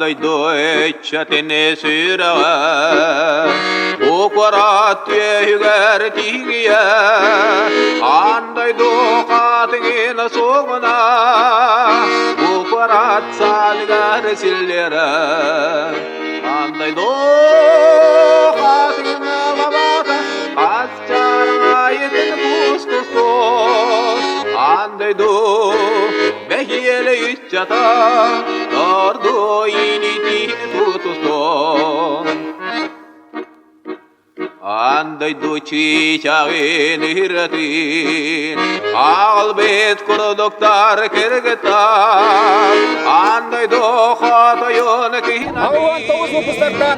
дойду ыччатын сүрэҕэ бу куорат түөһүгэр тиийэ аан дойду хатыҥын суоҕуна бу куорат саалыгар силлиэрэ аан дойду хатыҥын лабаата хас чараҥайытын кустустун аан дойду Бэһиэлэ ыччата орду илиитин тутустун. Аан дойду чыычааҕын ырыатын, аҕалбыт курдуктар кыргыттар, аан дойду хотойун кыһынабын, 69 выпустартан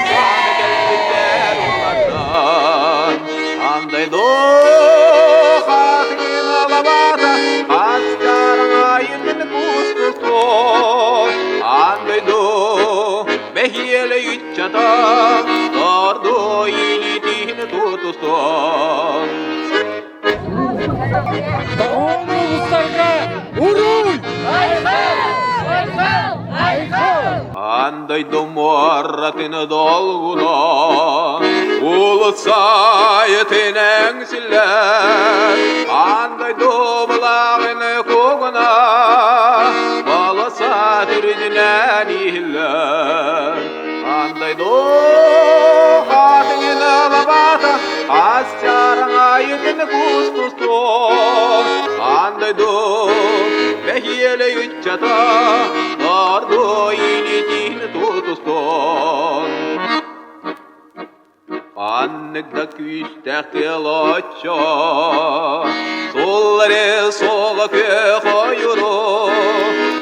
кэлбиттэр улардан. Аан дойду хатыҥын лабаата Астарайын кустустун аан дойду бэһиэлэй ыччата орду илиитин тутустун. Тоҕуон улуустарга уруй! Айхал! Айхал! Айхал! Аан дойду муоратын долгуна уулуссайытын эҥсиллэр Аан дойду былааҕын кугуна баласа түрүнүнэн иһиллэр Аан дойду хатыҥын лабаата хас чараҥайытын кустустуон Аан дойду бэһиэлэй ыччата орду илиитин тутустун. Ханнык да күүстээх тыал оччо, суллары суола күөх ойууру,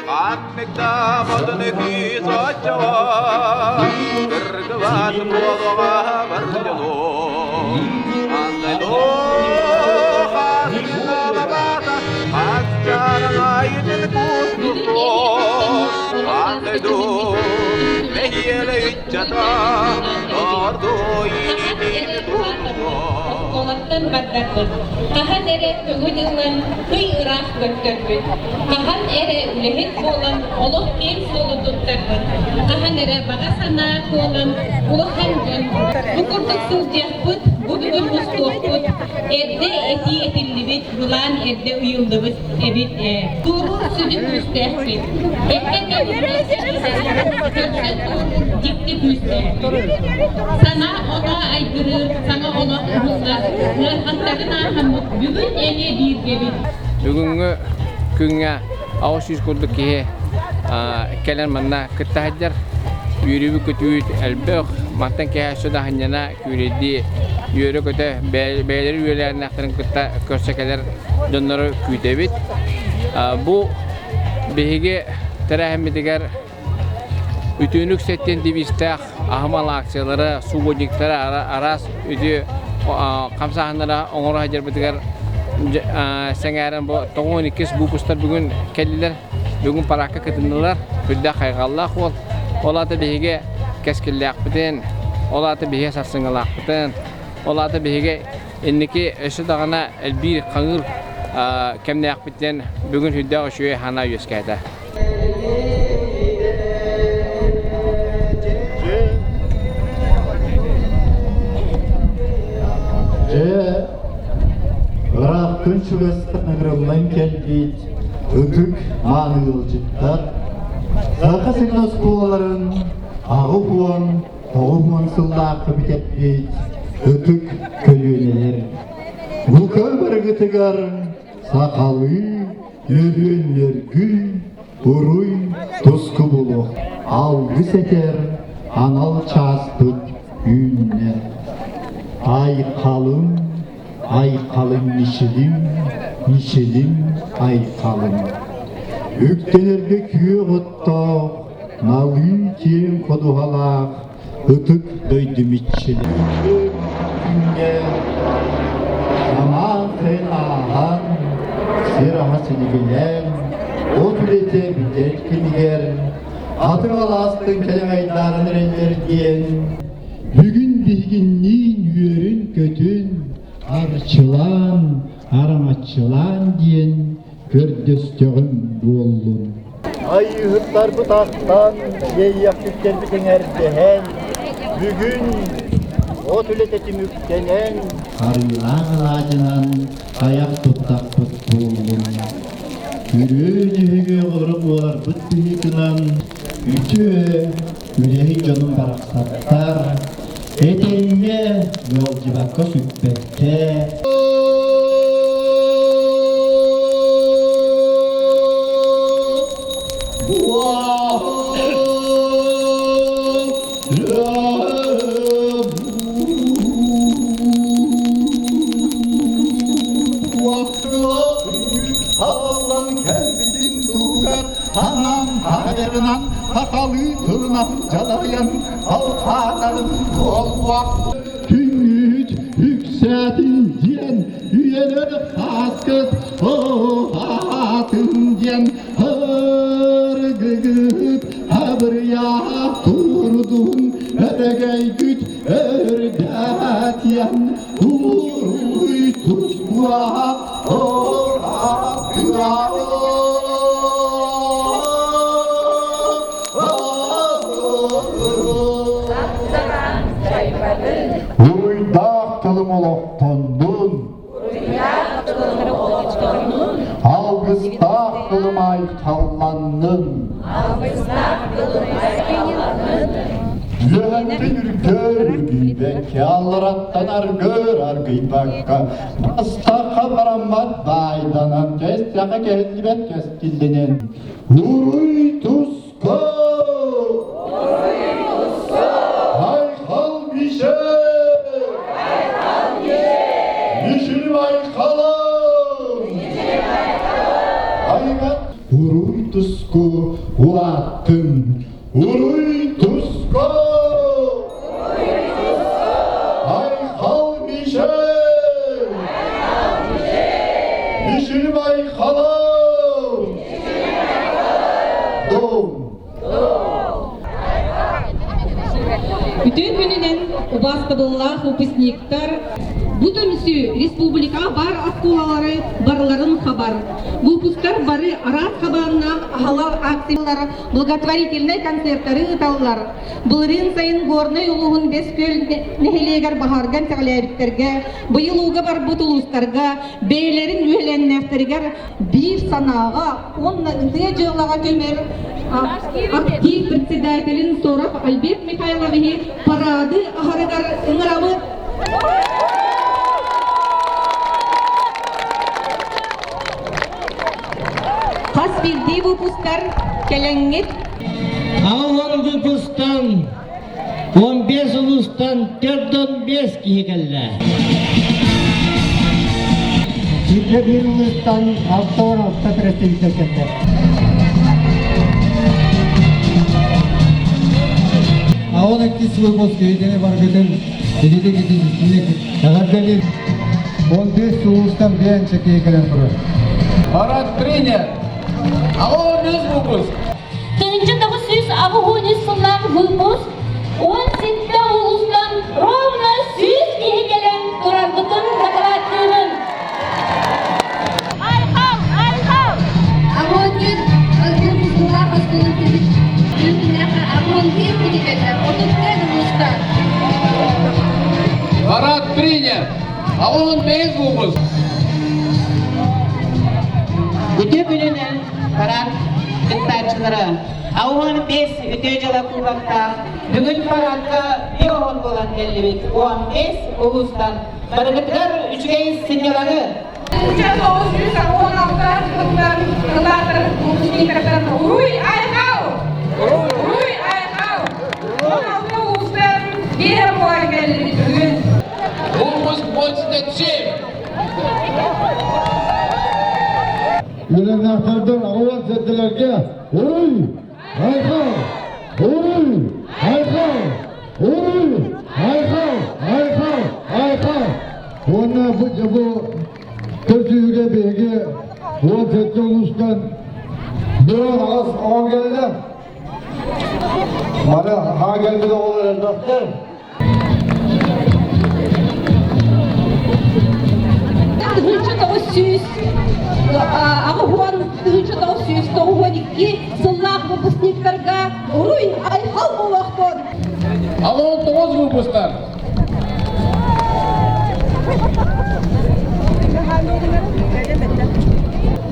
ханнык да модун күүс оччо, кыргыбат буолуоҕа бар дьону. Андай Оскуолаттан бардарбыт, хаһан эрэ көҥүл ылан ый ыраах көттөрбүт, хаһан эрэ үлэһит буолан олох киэҥ суолу туттарбыт, хаһан эрэ баҕа санаа туолан улахан дьон бу курдук сылдьыахпыт, бу бүгүн мустуохпут, эрдэ этии этиллибит, былаан эрдэ ыйыллыбыт эбит ээ. Туоруур сүдү күүстээхпит. Эрдэ көрсөн туоруур дьикти күүстээхпит. Санаа оноо айгырыыр, саҥа олох уһуллар, ыарахаттарын ааһаммыт бүгүн эмиэ бииргэбит. Бүгүҥҥү күҥҥэ 800 курдук киһи кэлэн манна кытта сылдьар. Үөрүүбүт-көтүүбүт элбэх. Мантан киһи өссө да сынньана, күүлэйдии, үөрэ-көтө бэйэлэри үөлээннээхтэрин кытта көрсө кэлэр дьоннору күүтэбит. Бу биһиги тэрээһиммитигэр үтүөнүк сэттиэн девизтээх аһымал акциялары, субботниктары араас үтүө хамсааһыннары оҥоро сылдьарбытыгар сэҥээрэн бу 92 выпустар бүгүн кэллилэр. Бүгүн параакка кытыннылар. Үрдээх хайҕаллаах уол. Ол аата биһиги кэскиллээхпитин, ол аата биһиги сарсыҥҥылаахпытын, ол аата биһиги инники өссө даҕаны элбиир, хаҥыыр кэмнээхпит диэн бүгүн сүрдээх үчүгэй санаа үөскээтэ. Дьэ, ыраахтан чугастан ыҥырыллан кэлбит ытык мааны ыалдьыттар Саха сирин оскуолаларын 89 сыллаахха бүтэрбит ытык көлүөнэлэр бука барыгытыгар сахалыы үөрүөн-үөргүй уруй туску булуох алгыс этэр анал чааспыт үүннэ. Айхалым, айхалым мичилим, мичилим айхалым. Үктэнэргэ күөх оттоох, налыы киэҥ ходуһалаах ытык дойду миччилэ. Күҥҥэ самаан сайын ааһан, сир аһа силигилээн, от үлэтэ бүтэр кэмигэр хатыҥ алаастан кэлэҥэйдаан эрэллэр диэн бүгүн биһигинниин үөрүн-көтүн, арчылаан, араҥаччылаан диэн көрдөстөҕүм буоллун. Айыыһыттарбыт ахтан, иэйиэхситтэрбит эҥэрдэһэн, бүгүн от үлэтэ түмүктэнэн, Арыылаах алаадьынан тайах туттахпыт буоллун. Күрүө дьүһүгү оҕолоро буоларбыт быһыытынан үтүө үлэһит дьонум барахсаттар этэҥҥэ ыалдьыбакка сүппэккэ Аллан кэлбитин туһугар анаан хаһарынан сахалыы тылынан дьалайан алхаанарын туолуох Күҥҥүт үксээтин диэн үйэлэр сааскыт уһаатын диэн ыргыгыт абырыйа турдун өрөгөйгүт өрдөөтиэн уруй тускуа Уруйдаах тылым олохтоннун, Алгыстаах тылым айхалланнын. Үөһэттэн үргэр үргүйбэккэ, аллараттан аргыр аргыйбакка, бастахха бараммат баайданан, кэстэхэ кэһиллибэт кэскиллэнэн, Уруй туску! Айхал Мише! Мишель Айхалым! Айгат Уруй туску улааттын! Уруй туску! Айхал Мишель! Мишель Айхалым! Дом! Үтүө күнүнэн убаастабыллаах выпускниктар, бу түмсүү республикаҕа баар оскуолалары барыларын хабар. Выпусктар бары араас хабааннаах аһалар акциялар, благотворительнай концертары ыыталлар. Былырыын сайын Горнай улууһун Бэс Күөл нэһилиэгэр баһаарга эмсэҕэлээбиттэргэ, быйыл ууга барбыт улуустарга бэйэлэрин үөлээннээхтэригэр биир санааҕа уонна ытыа дьыалаҕа көмөр актив председателин Соров Альберт Михайловиһы парады аһарыгар ыҥырабыт. Хас биирдии выпустар кэлэҥҥит Аҕыс выпустан 15 улуустан 45 киһи кэллэ. Сиргэ биир улуустан 66 представитель кэллэ. А он иккис выпуск эйгэни баргытын ититик ититик эҕэрдэлиир. 15 улуустан биэнчэ киһи кэлэн турар. Парад принят. А он без выпуск. 1983 сыллаах выпуск 17 улуустан ровно 100 киһи кэлэн турарбытын дакылааттыыбын. Айхал! Айхал! Амон выпускниктар Амон улуустар. Парад принят. А он без выпуск. Үтүө күнүнэн парад кыттааччылара 15 үтүө дьыала кубоктаах бүгүн парадка биир оһон буолан кэллибит 15 улуустан барыгытыгар үчүгэй сынньалаҥы 1916 кылаатар выпускниктартан Уруй Айхал! Уруй Айхал! 16 улуустан биир буолан кэллибит бүгүн. Выпуск 87. Үөрэнээхтэрдэн аҕылан сэрдэлэргэ Уруй! Айхал! Уруй! Айхал! Уруй! Айхал! Айхал! Айхал! Уонна бу бу көрсүһүүгэ биһиги 17 улуустан бөрө аҕыс оҕо кэллэ. Маны хаа кэлбит оҕолор элбэхтэр. 1900 1992 сыллы выпускниктарга уруй айхал буолуохтун! Алло, тоҕус выпустар!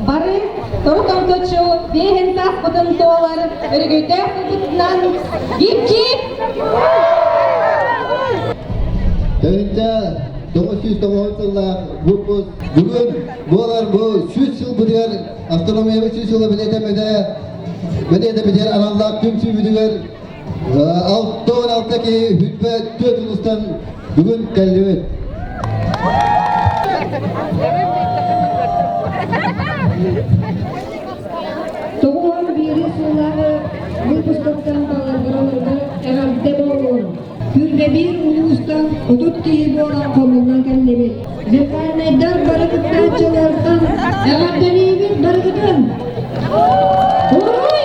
Бары торук орточу биэһин сааспытын туолар өрөгөйдөөх сылбытынан гип-гип! Тыһыынча 990 сыллаах выпуск бүгүн буолар бу 100 сылбытыгар автономиябыт 100 сыла бэлиэтэммитэ бэлиэтэммитигэр аналлаах түмсүүбүтүгэр 66 киһи хүрбэ түөрт улуустан бүгүн кэллибит. Тоҕуон биири сыллааҕы выпусктан балларга эҕэрдэ буолуон. Күргэбиир улуустан 30 киһи буолан хомуллан кэллибит. Зеркальнайдар бары кыттааччылартан эҕэрдэлиибит барыгытын! Уруй!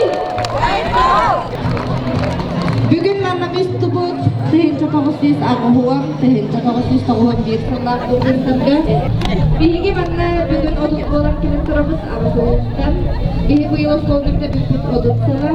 Бүгүн манна мустубут 1990, 1991 сыллаах выпусктарга биһиги манна бүгүн 30 буолан кэлэн турабыт аҕыс улуустан. Биһи быйыл оскуоланы бүтэрбиппит 30 сыла.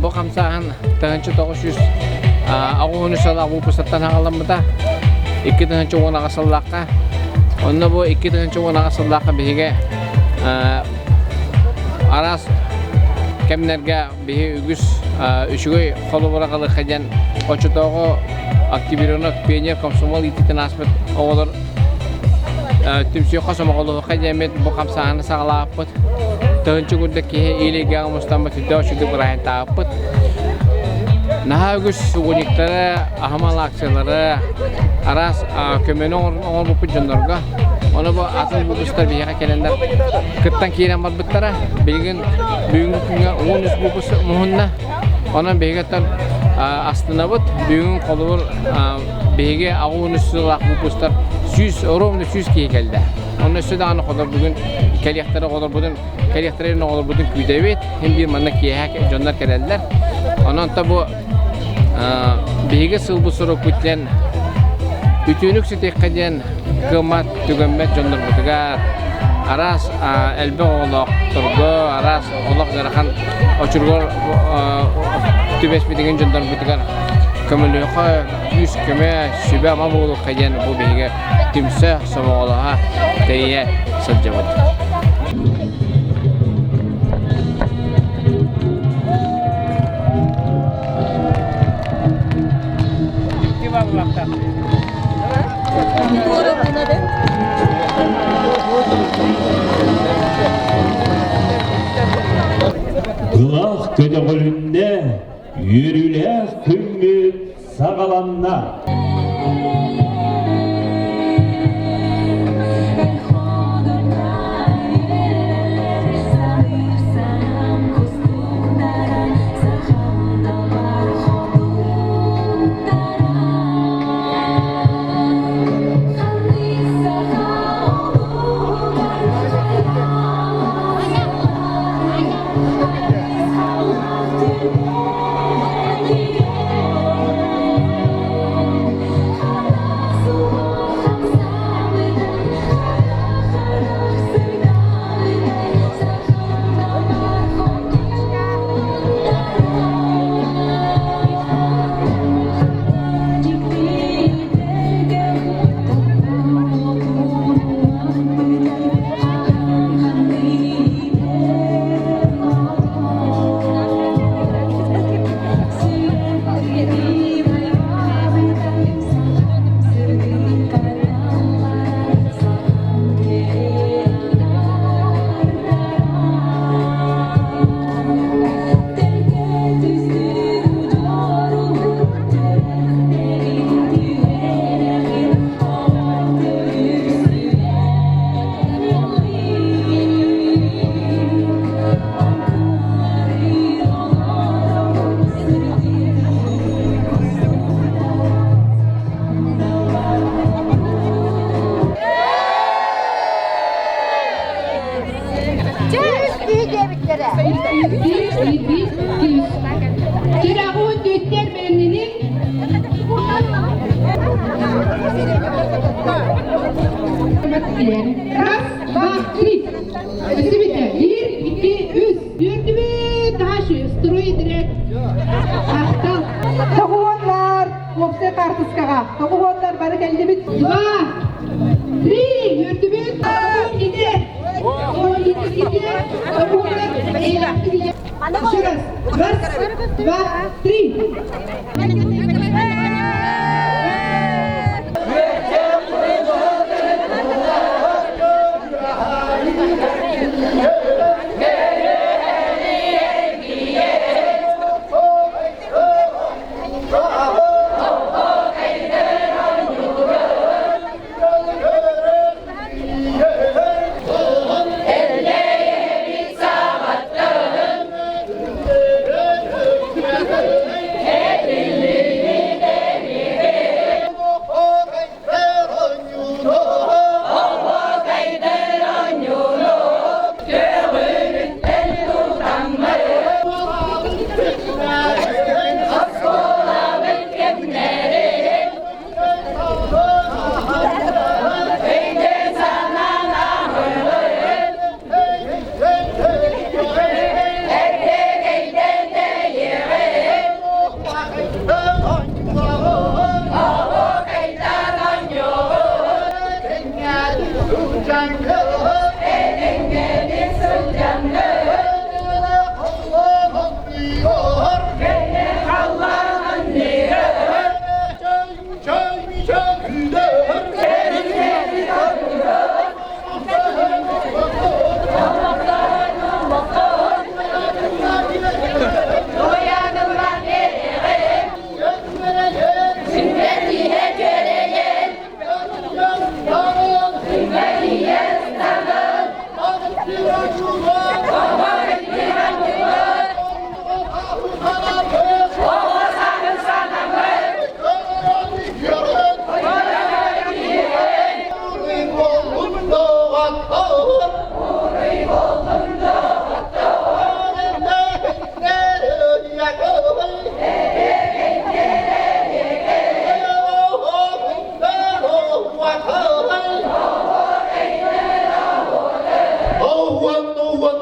Бу хамсааһын 1993 сыл выпустаттан хаҕаламмыта. 2018 сыллаахха. Онно бу 2018 сыллаахха биһиги араас кэмнэргэ биһи үгүс үчүгэй холобура ылыахха диэн оччотооҕу активированных пионер комсомол иитиитин ааспыт оҕолор түмсүөххэ сомоҕолоһуохха диэммит бу хамсааһыны саҕалаабыппыт. Тыһыынча курдук киһи иилигэҕэ мустаммыт үрдээх үчүгэй бырааһынтаабыппыт. Наһаа үгүс угунньуктары, аһымал акциялары, араас көмөнү оҥорбуппут дьоннорго. Ону бу атын выпустар биһиэхэ кэлэннэр кыттан киирэн барбыттара. Билигин бүгүҥҥү күҥҥэ 13 выпуск муһунна. Онон биһиги астынабыт. Бүгүн холобур биһиги 63 сыллаах выпустар 100 ровно 100 киһи кэллэ. Онно өссө даҕаны холор бүгүн кэлиэхтэрэ оҕолорбутун кэлиэхтэрин оҕолорбутун күүтэбит. Хин биир манна киэһэ дьоннор кэлэллэр. Онон та бу биһиги сылбыт сорукпут диэн үтүөнүк ситиэххэ диэн кыаммат түгэммэт дьоннорбутугар араас элбэх оҕолоохторго араас олох ыарахан очургар түбэспитигин дьоннорбутугар көмөлүөххэ күүс-көмө сүбэ-ама буолуохха диэн бу биһиги түмсэ сомоҕолоһо тэрийэ сылдьабыт. Кылах көтөҕүлүннэ, үөрүүлээх күммүт саҕаланна. Раз, два, три. Өссө Биир, икки, үс. Түөртүбүт. Таһашы. Строй direct. Махтал. Тоҕуоннар, уопсай хаартыскаҕа. Тоҕуоннар бары кэллибит. Два, три. Үөрдүбүт. Ити. Еще раз. Раз, два, три.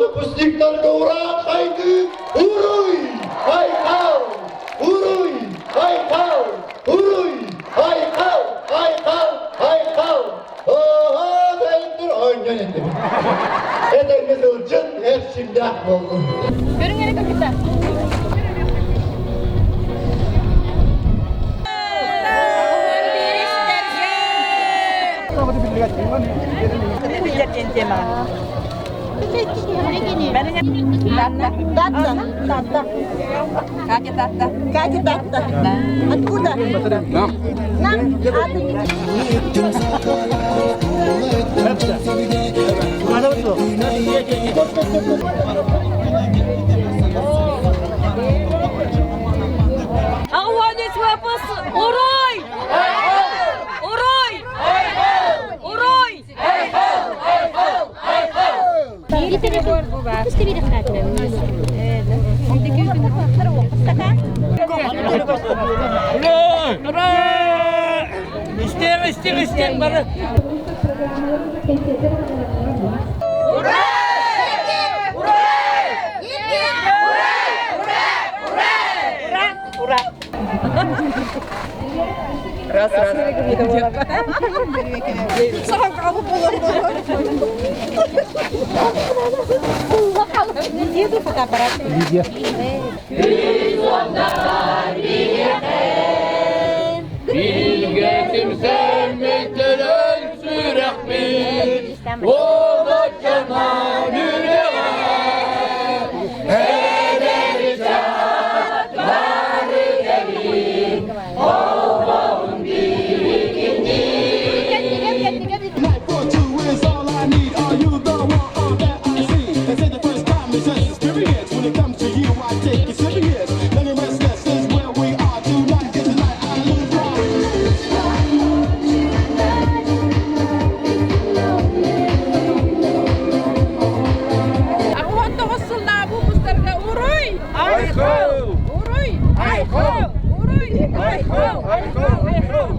Выпускниктарга ура хайды! Уруй! Айхал! Уруй! Айхал! Уруй! Айхал! Айхал! Айхал! Оһо, ойнон этим. Этэҥҥэ сылдьын, эрчимнээх буоллун. Көрүҥ эрэ кыргыттар. Татта. Татта. Катя Татта. Катя Татта. Откуда? Нам. Нам. Ауанец выпуск! Уруй! Уруй! Уруй! Истер, истер, истер, бары. Ура! Раз, раз. Билгетим сэммителен сүрэхпит, Олоччонон үрэҕэ, Эдэр чатлары кэлин, Холбоһун биһикини. Life for two is all I need. Are you the one that I see? They say the first time is just experience. When it comes to you, I take it serious. Living restless is where we are. Tonight is the night I lose my. 89 сыллаах выпусктарга уруй! Айхал! Уруй! Айхал! Уруй! Айхал! Айхал! Айхал!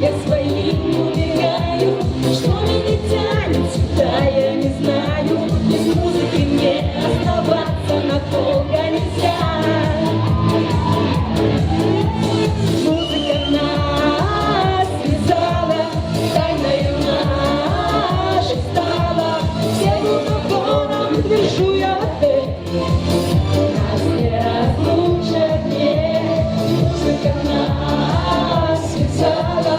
Я своим убегаю, что меня тянет сюда, я не знаю. Без музыки мне оставаться надолго нельзя. Музыка нас связала, тайною нашей стала. Всем уговором твержу я в ответ. Нас не разлучат, нет. Музыка нас связала,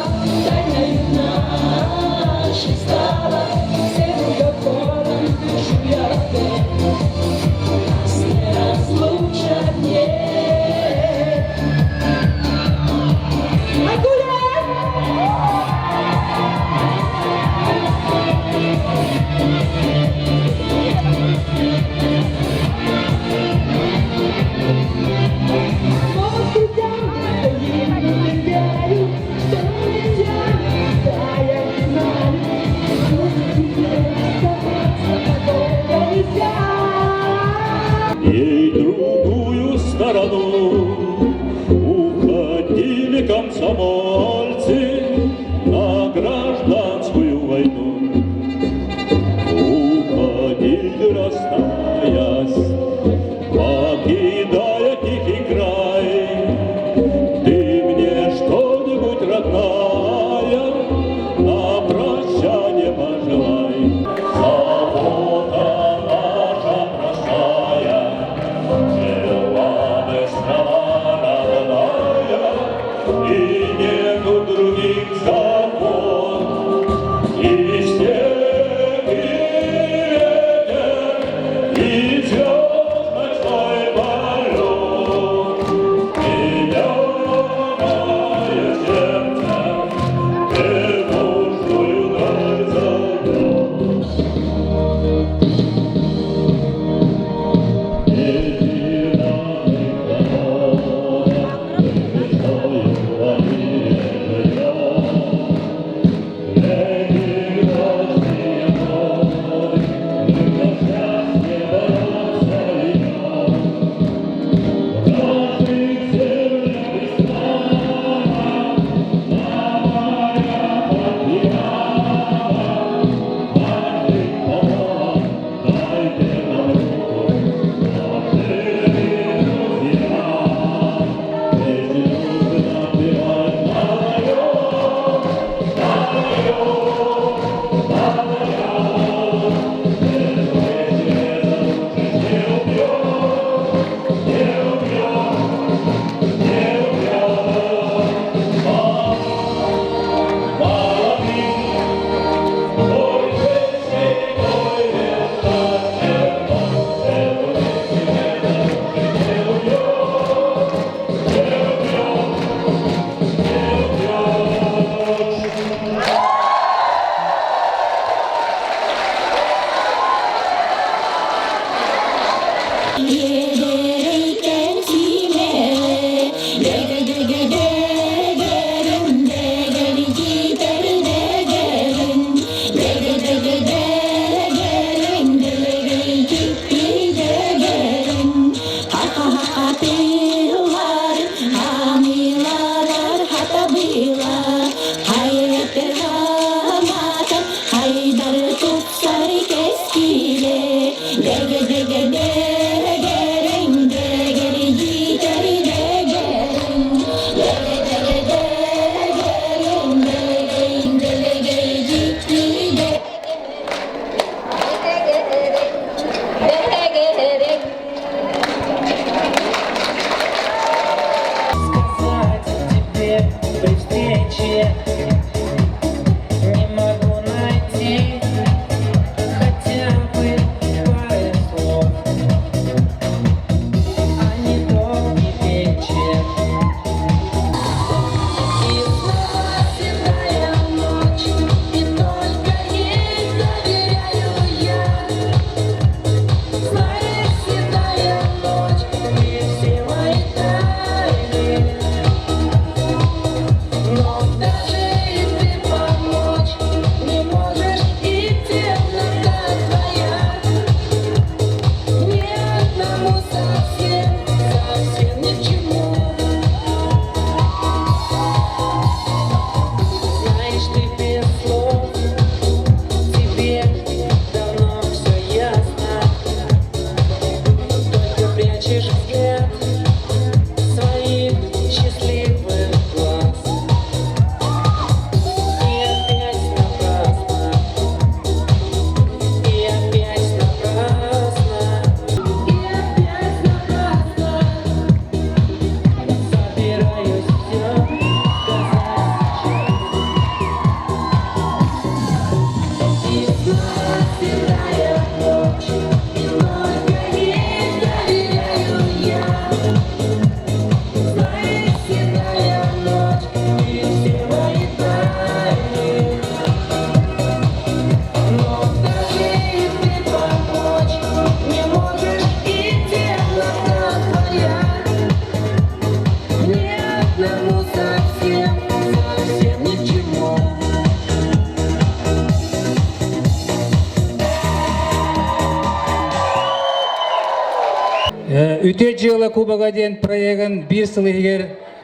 Үтүө дьыала кубога диэн проегын биир сыл иһигэр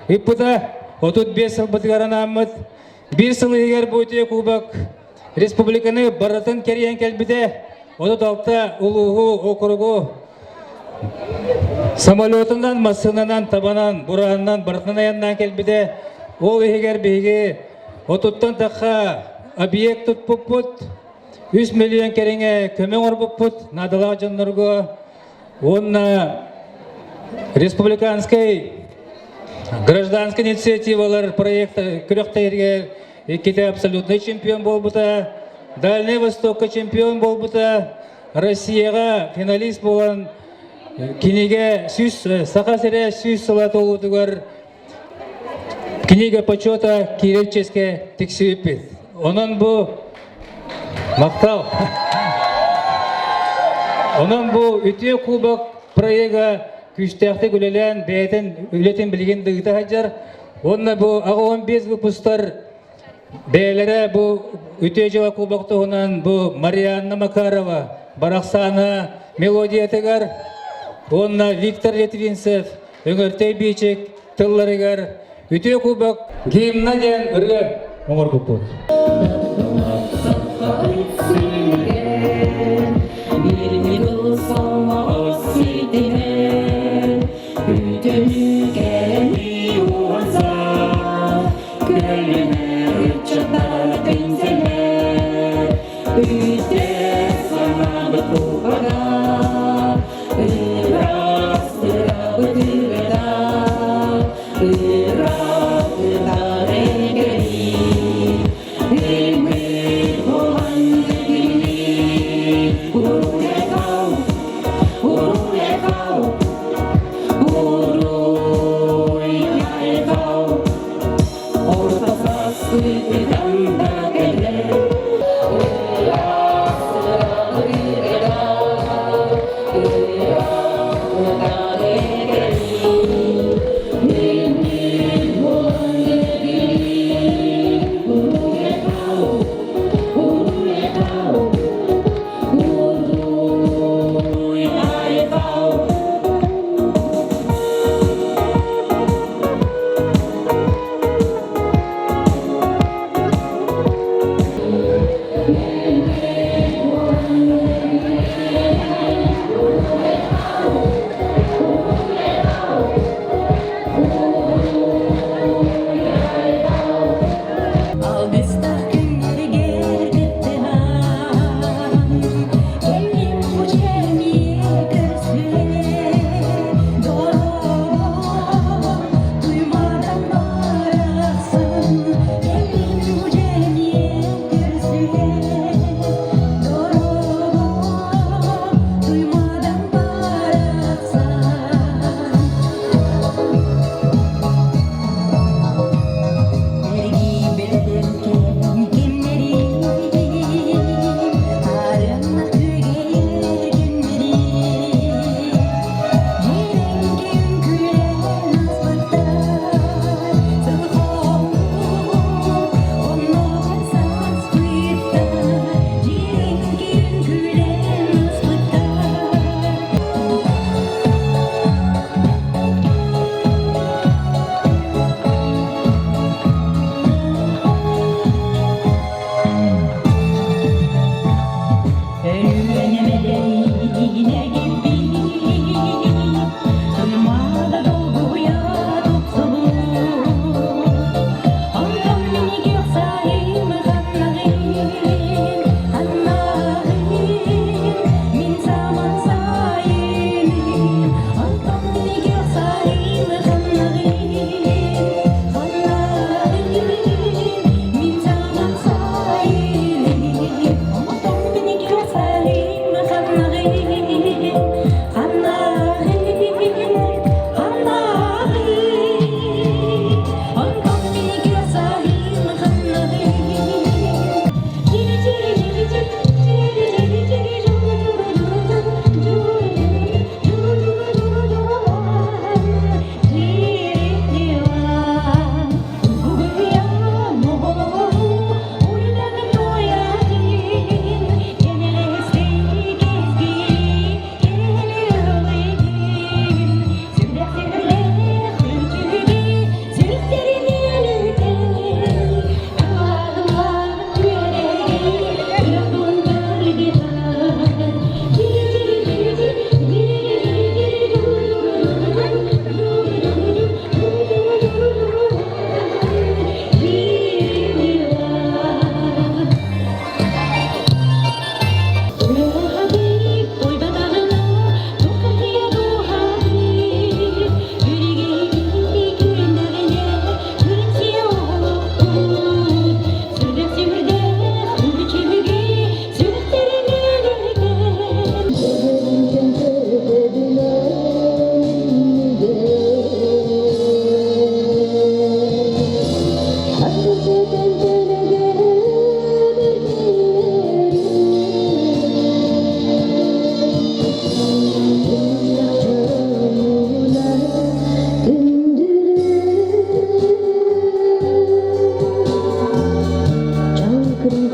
ыыппыта. 35 сылбытыгар анааммыт. Биир сыл иһигэр бу үтүө кубок республиканы барытын кэрийэн кэлбитэ. 36 улууһу, округу самолетунан, массыынанан, табанан, бураанынан барытынан айаннаан кэлбитэ. Ол иһигэр биһиги отуттан тахха объект туппуппут, 3 миллион кэриҥэ көмө оҥорбуппут наадалаах дьоннорго уонна республиканскай гражданскай инициативалар проект күрэхтэһиитигэр иккитэ абсолютный чемпион буолбута, Дальнай Востокка чемпион буолбута, Россияҕа финалист буолан кинигэ сүүс Саха сирэ 100 сыла туолуутугар Книга почета киирэр чиэскэ тиксибиппит. Онон бу махтал. Онон бу үтүө кубок проега күүстээхтик үлэлээн бэйэтин үлэтин билигин да ыыта сылдьар. Уонна бу 15 выпустар бэйэлэрэ бу үтүө дьыала кубок туһунан бу Марианна Макарова Барахсаана мелодиятыгар уонна Виктор Литвинцев Өҥөртөй Биичик тылларыгар Үтүө кубок гимна диэн ырыа оҥорбуппут.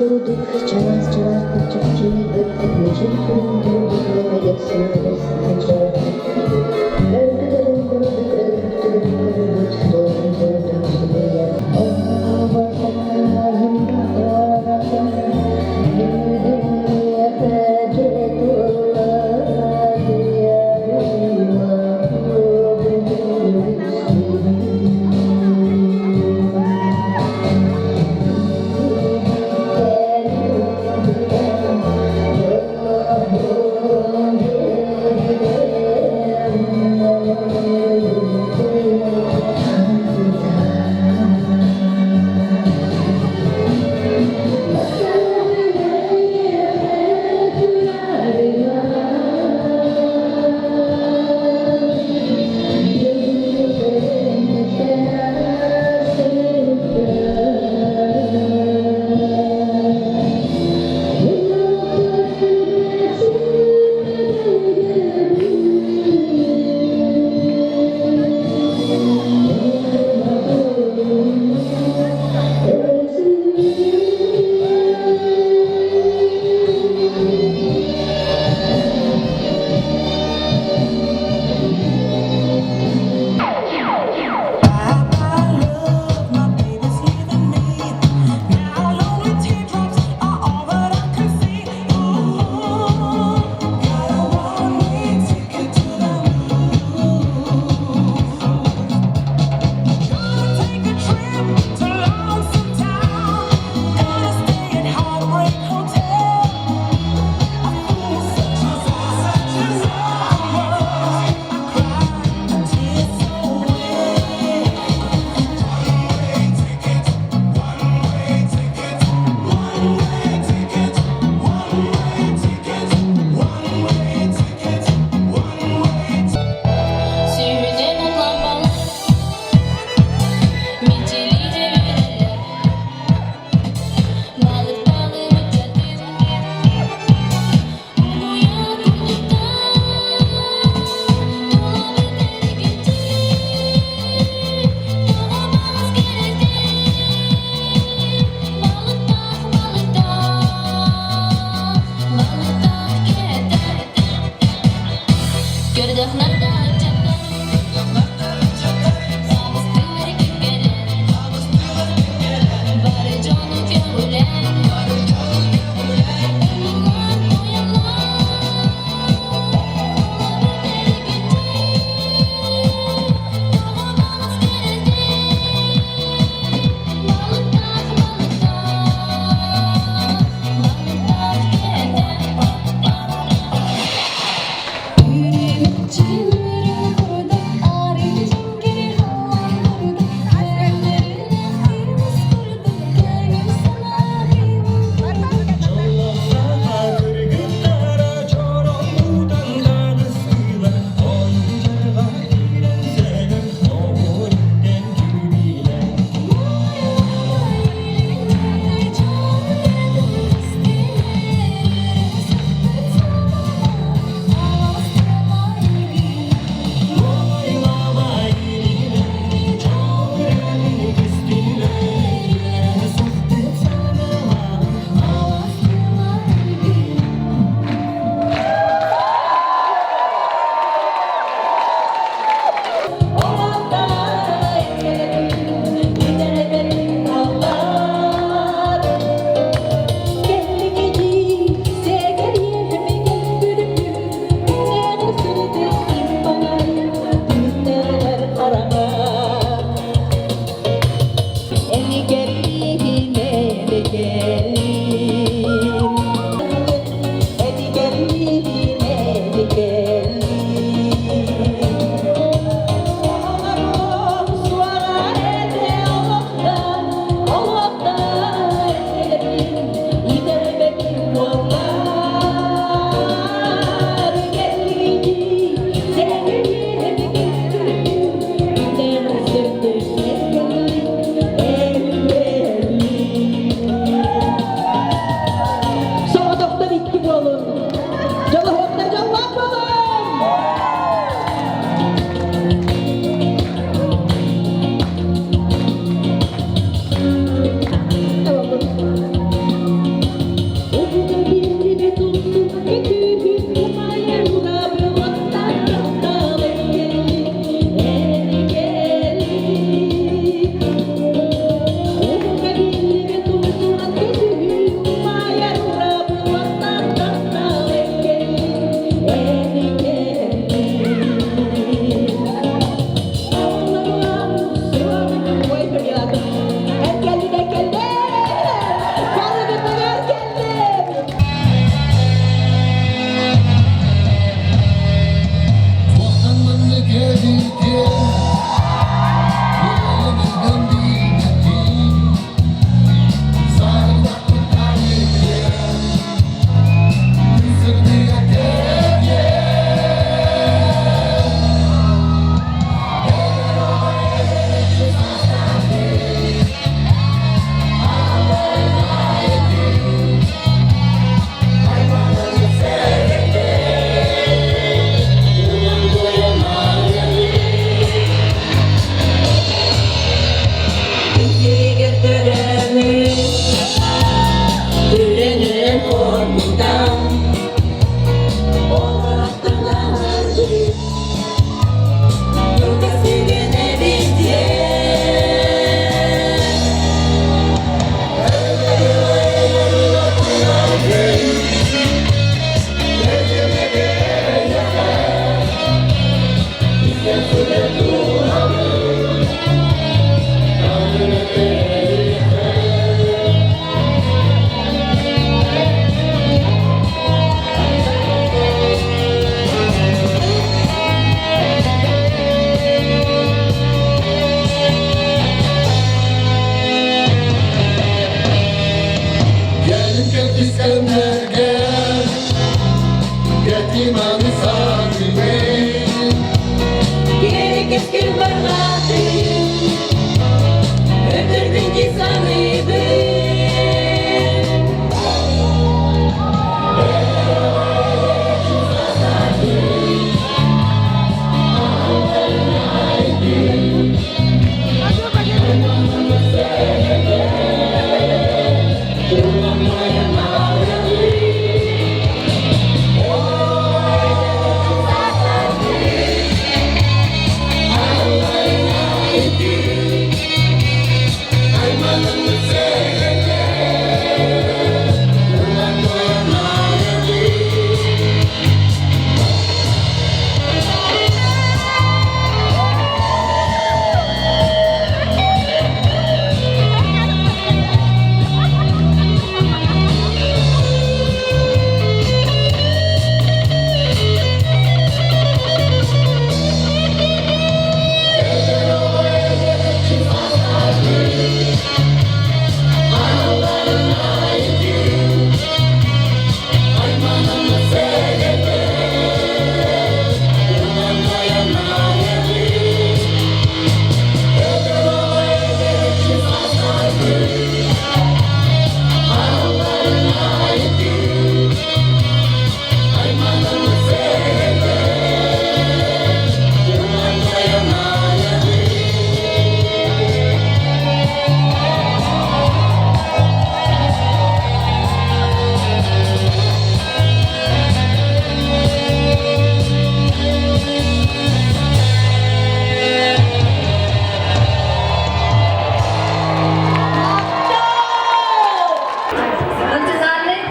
курдук чараас-чараастык чыпчыйбыт мичил күн курдук лэҥэйэр сыыһа Өргүтэрин курдук өлбүттүгүн көрбүт туорун курдук субуйар.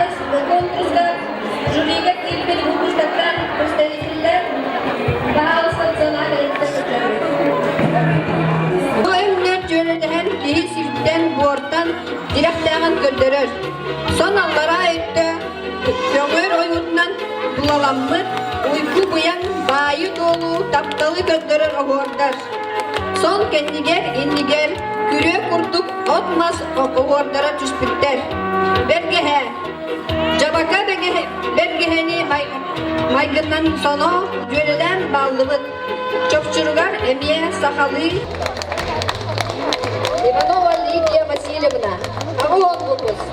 Национальный конкурска жюрига киирбит выпусктартан представителлэр баһаалыста Бу өҥнөр дьүөрэлэһэн киһи сиртэн, буортан тирэхтээҕин көрдөрөр. Сон аллараа өттө көҕүөр ойуутунан тулаламмыт уйгу-быйаҥ баайы-дуолу тапталы көрдөрөр оһуордар. Сон кэннигэр, иннигэр күрүө курдук от-мас оһуордара түспүттэр. Бэргэһэ Дьабака бэргэһэни майгыннан соно дьүөрэлээн бааллыбыт. Чопчуругар эмиэ сахалыы Иванова Лидия Васильевна, Аҕылон выпуск.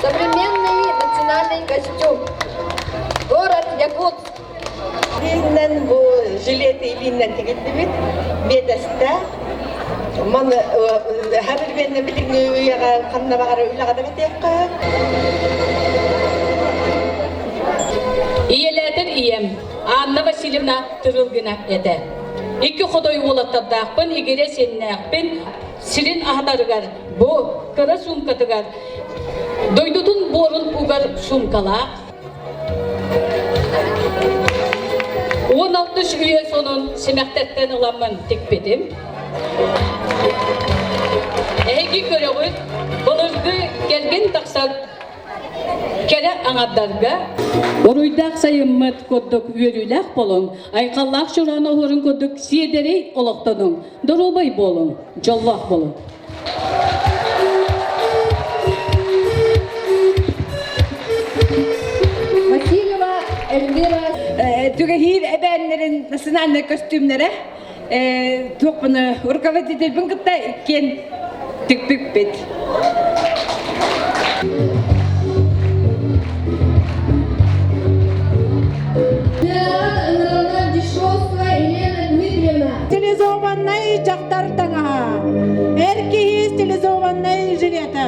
Современный национальный костюм. Город Якутск. Илииннэн бу жилети илииннэн тигиллибит биэтэстэ. Маны хабирбиэннэ билиҥҥи үйэҕэ ханна баҕарар үлэҕэ да кэтиэххэ. Ийэлээтэр ийэм Анна Васильевна Тырылгина этэ. Икки хотой уолаттардаахпын, игирэ сиэннээхпин, сирин аһатарыгар бу кыра суумкатыгар дойдутун буорун угар суумкалаах 16 үйэ сонун симэхтэттэн ыламмын тикпитим. Эһиги көрөҕүт, былыргы кэргэн тахсар кэрэ аҥардарга Уруйдаах сайыммыт курдук үөрүүлээх болуҥ, айхаллаах чороон оһуорун курдук сиэдэрэй олохтонуҥ, доруобай буолуҥ, дьоллоох буолуҥ. Васильева Эльвира Түгэһиир эбээннэрин национальнай көстүүмнэрэ туохпуну руководительбин кытта иккиэн тикпиппит. Стилизованнай дьахтар таҥаһа. Эр киһи стилизованнай жилета.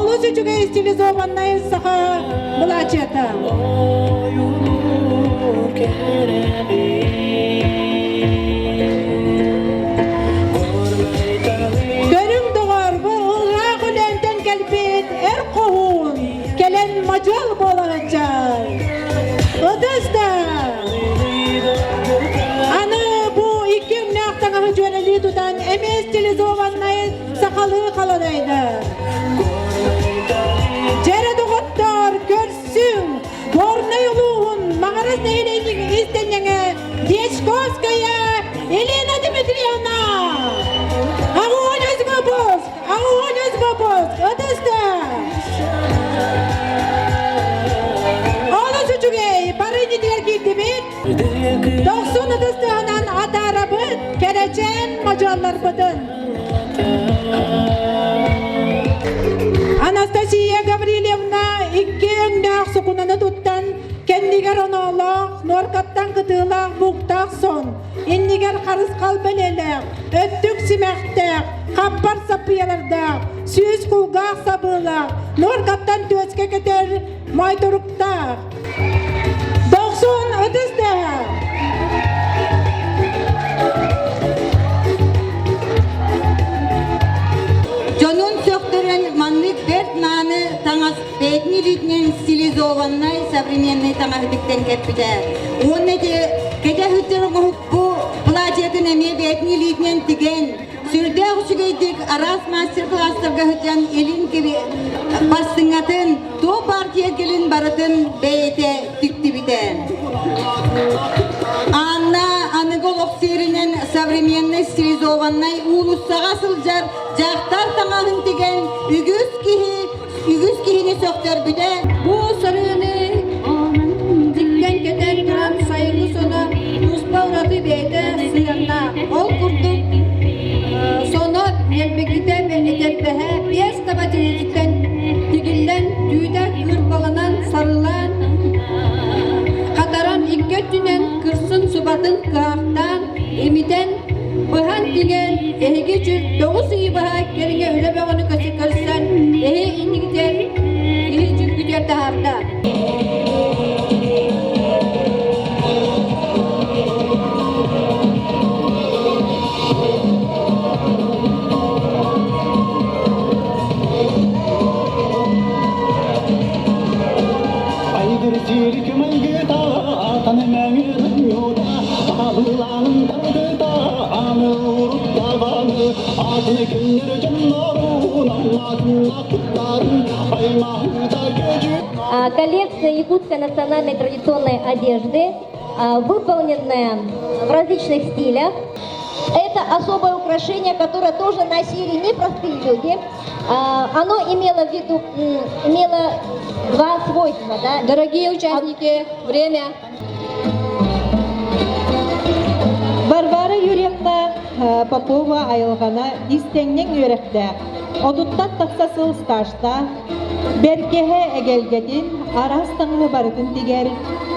Олус үчүгэй стилизованнай саха былаачыйата. Көрүҥ доҕор, бу ыраах үлэнтэн кэлбит эр хоһуун кэлэн мадьыал буолан аччар. Ытыс да! Аны бу икки өҥнөөх таҥаһы дьүөрэлии тутан эмиэ стилизованнай сахалыы халадайда. Дьэрэ доҕоттоор, көрсүҥ! Горнай улууһун Маҕарас нэһилиэгин иистэнньэҥэ Дьячковская Елена Дмитриевна! Огонь выпуск! Огонь выпуск! Ытыста! Олус үчүгэй! Бары иннитигэр киирдибит. Дохсун ытыстыһынан атаарабыт кэрэчээн мадьуалларбытын. Анастасия Гаврильевна икки өҥнөөх сукунаны туттан, кэннигэр оноолоох, нуоркаттан кытыылаах бууктаах сон, иннигэр харысхал бэлиэлээх, өттүк симэхтээх, хаппар саппыйалардаах, сүүс кулгаах сабыылаах, нуоркаттан түөскэ кэтэр моойторуктаах. Дохсун ытыс тыаһа! Дьонун сөхтөрөн маннык бэрт мааны таҥас бэйэтин илиитинэн стилизованнай современный таҥаһытыктан кэппитэ. Уонна ити кэтэ сылдьар оҥоһукку платьетын эмиэ бэйэтин илиитинэн тигэн, сүрдээх үчүгэйдик араас мастер-класстарга сылдьан илин бастыҥатын, туох партия кэлин барытын бэйэтэ тиктибитэ. Анна аныгы олох сиэринэн современный стилизованнай уулуссаҕа сылдьар дьахтар таҥаһын тигэн үгүс киһи үгүс киһини сөхтөрбүтэ. Бу сарыыны тиккэн кэтэн туран сайыҥҥы соно туспа ураты бэйэтэ сыһыаннаах. Ол курдук соно ньэлбигитэ этэрбэһэ биэс таба тириититтэн тигиллэн түүтэ кыырпаланан сарылаан хатаран икки өттүнэн кырсын субатын кыахтаан имитэн быһан тигэн эһиги үчүн тоҕус ый баһа кэриҥэ үлэ бөҕөнү көрсөн эһи иннигитэр киһи чүккүтүгэр таһаарда. Айгыр сирик майгыта, атаны мәңір Абыланың тардыта, аны уруттағаны, атыны күннер жоннорун, амматына куттарын, аймахыта көжү. Коллекция якутской национальной традиционной одежды, выполненная в различных стилях. Это особое украшение, которое тоже носили непростые люди. Оно имело в виду, имело два свойства. Да? Дорогие участники, время. Варвара Юрьевна Попова айылҕана истэҥнэҥ үөрэхтээх, отуттан тахса сыл стажтаах, бэргэһэ эгэлгэтин, араас таҥаһы барытын тигэр,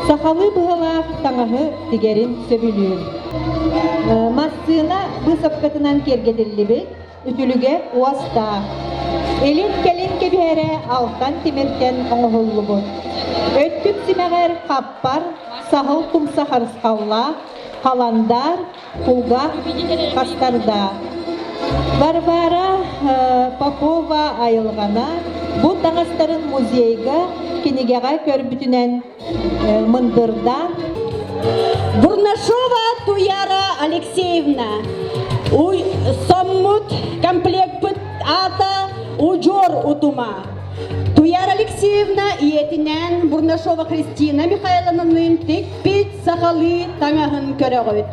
сахалыы быһалаах таҥаһы тигэрин сөбүлүүр. Массыына быысапкатынан киэргэтиллибит үтүлүгэ уостаах. Илин-кэлин кэбиһэрэ алтан тимиртэн оҥоһуллубут. Өттүк симэҕэр хаппар, саһыл тумса харысхаллаах, халандаар, кулгаах хастардаах. Варвара Попова айылҕана бу таҥастарын музейга кинигэҕэ көрбүтүнэн мындырдаан Бурнашова Туяра Алексеевна уй соммут комплектпыт аата Удьуор утума. Туяра Алексеевна ийэтинээн Бурнашова Христина Михайловналыын тикпит сахалыы таҥаһын көрөҕүт.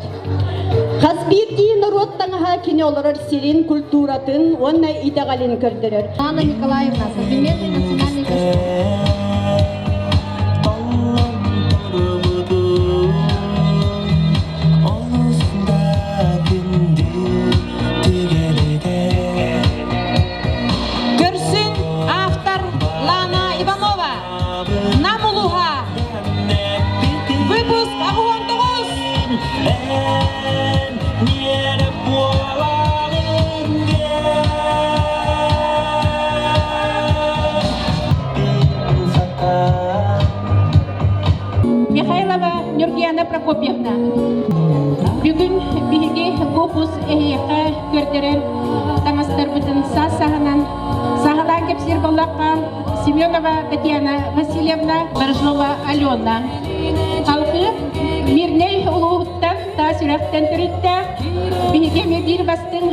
Хас биирдии норуот таҥаһа кини олорор сирин, культуратын уонна итэҕэлин көрдөрөр. Анна Николаевна, современный национальный костюм. Көрсүн автор Лана Иванова. Нам улуһа. Выпуск 89. Нюргияна Прокопьевна. Бүгүн биһиги выпуск эһиэхэ көрдөрөр таҥастарбытын саас саһынан саһалаан кэпсиир буоллахха Семенова Татьяна Васильевна, Баржова Алена. Халқы Мирнэй улууһуттан таас үрэхтэн төрүттээх биһиги эмиэ биир бастыҥ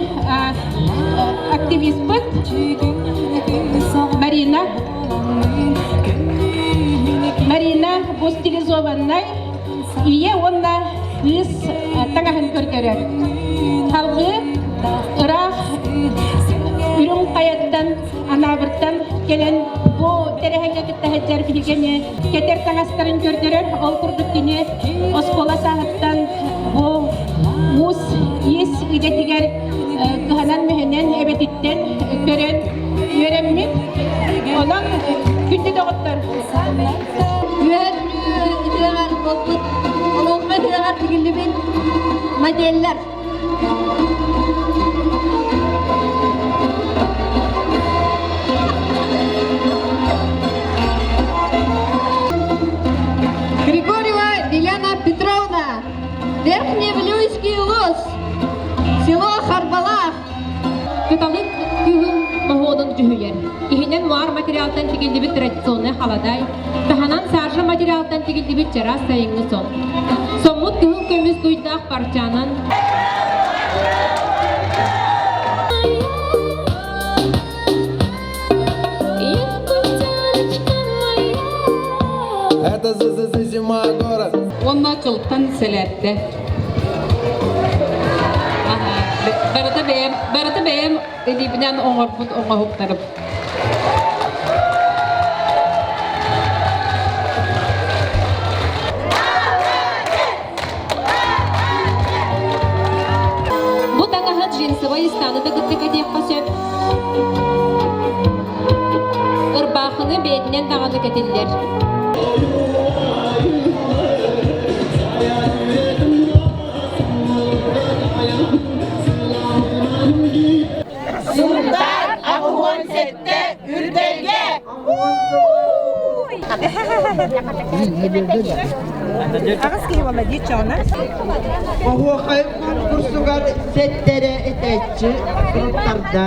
активиспыт Марина Марина бу стилизованнай ийэ уонна кыыс таҥаһын көрдөрөр. Халгыы ыраах Үрүҥ Хайаттан, Анаабыртан кэлэн бу тэрээһиҥҥэ кытта сылдьар биһиги кэтэр таҥастарын көрдөрөр. Ол курдук кини оскуола сааһыттан бу уус иис идэтигэр кыһанан-мүһэнэн эбэтиттэн көрөн үөрэммит. Онон күндү доҕоттор. Үөһэ Бүлүү буолбут олоҥхо ыһыаҕар тигиллибит моделлэр. Григорьева Лиляна Петровна, Верхневилюйский улус, село Харбалах. Кыталык кыһын моһуонун дьүһүйэр. Иһинэн муар материалтан тигиллибит традиционнай халадай, таһынан саржа материалтан тигиллибит чараас сайыҥҥы сон. Соммут кыһыл көмүс дуйдаах парчанан Это за зима город. Уонна кылтан сэлээттэ. Барыта бэйэм, барыта бэйэм илиибинэн оҥорбут оҥоһуктарым. Бу таҥаһы джинсовай ыстааны да кытта кэтиэххэ сөп. Ырбаахыны бэйэтинэн даҕаны кэтиллэр. Сунтаар 87 үрдэлгэ! Аҕыс киһи буолла дии чоҕуна. Оһуохай конкурсугар сэттэрэ этээччи туруттарда.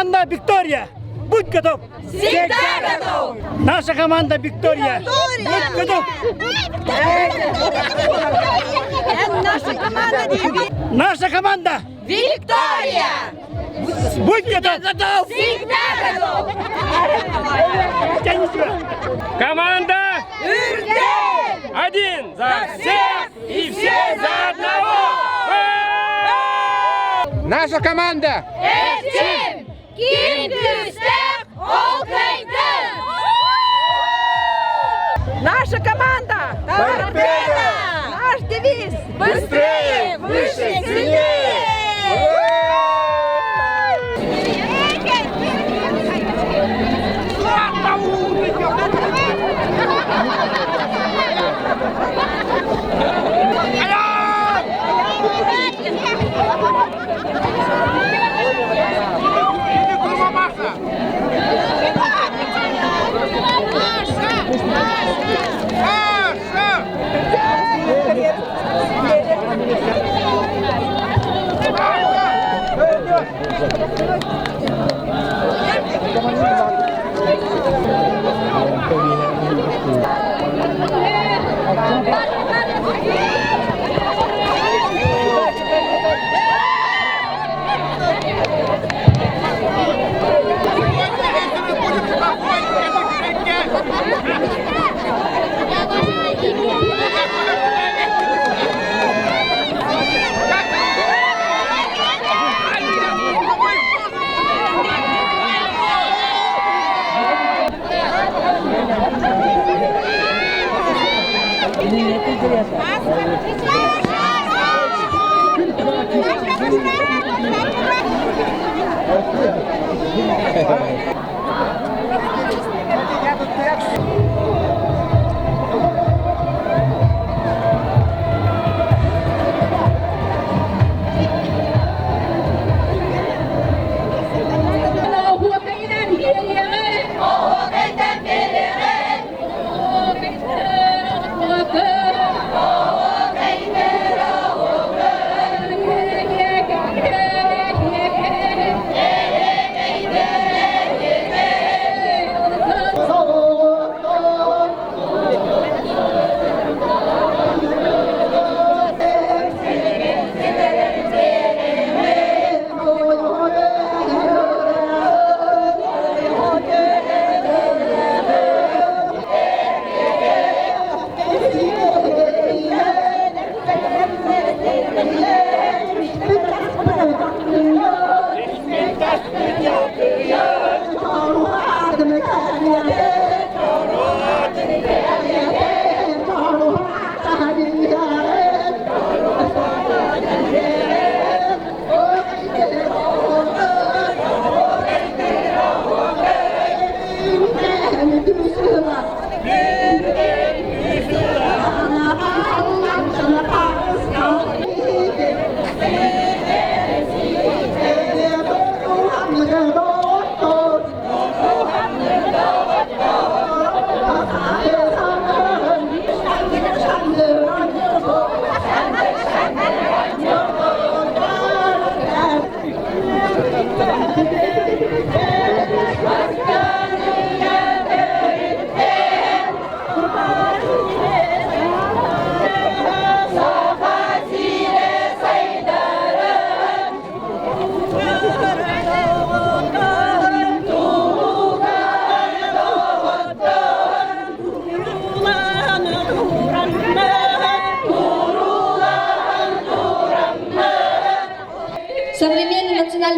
Команда Виктория! Будь готов! Всегда готов! Наша команда Виктория! Будь готов! Наша команда Наша команда Виктория! Будь готов! Всегда готов! Тяни себя! Команда Үрдэл! Один за всех и все за одного! Наша команда! Эрчим! Ким күүстээх ол кыайда! Наша команда! Торпедо! Наш девиз! Быстрее, выше, сильнее!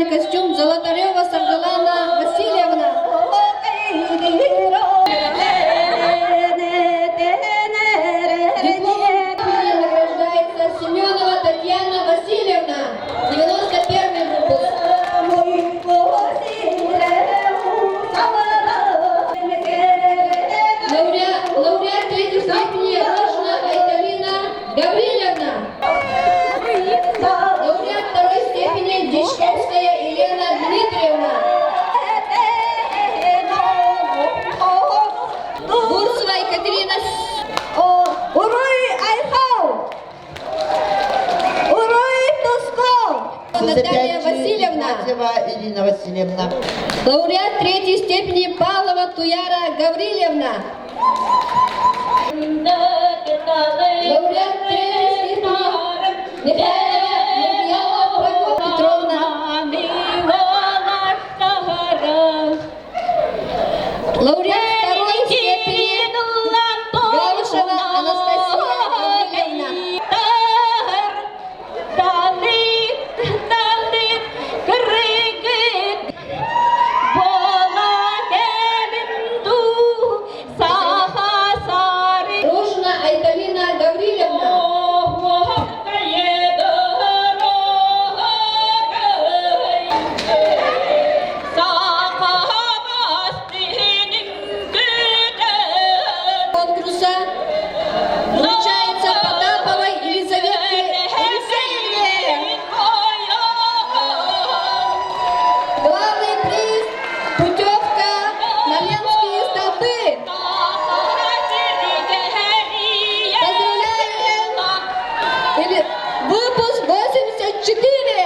национальный костюм Золотарева Саргалана Васильевна. Дипломом награждается Семенова Татьяна Васильевна, 91 выпуск. Лауреат третьей степени Рожина Айталина Гаврилевна. Лауреат второй степени Дичковская Елена Дмитриевна. Бурцева Екатерина Уруй Айхал! Уруй Тускул! Наталья Васильевна. Ирина Васильевна. Лауреат третьей степени Павлова Туяра Гаврилевна. Лауреат третьей степени Михайлова Марьяна Петровна. Лауреат второй степени Галышева Анастасия Гаврилевна. Рожина Айталина Гаврилевна. Конкурса вручается Потаповой Елизавете Елисеевне. Главный приз – путевка на Ленские столбы. Поздравляем! Или выпуск 84!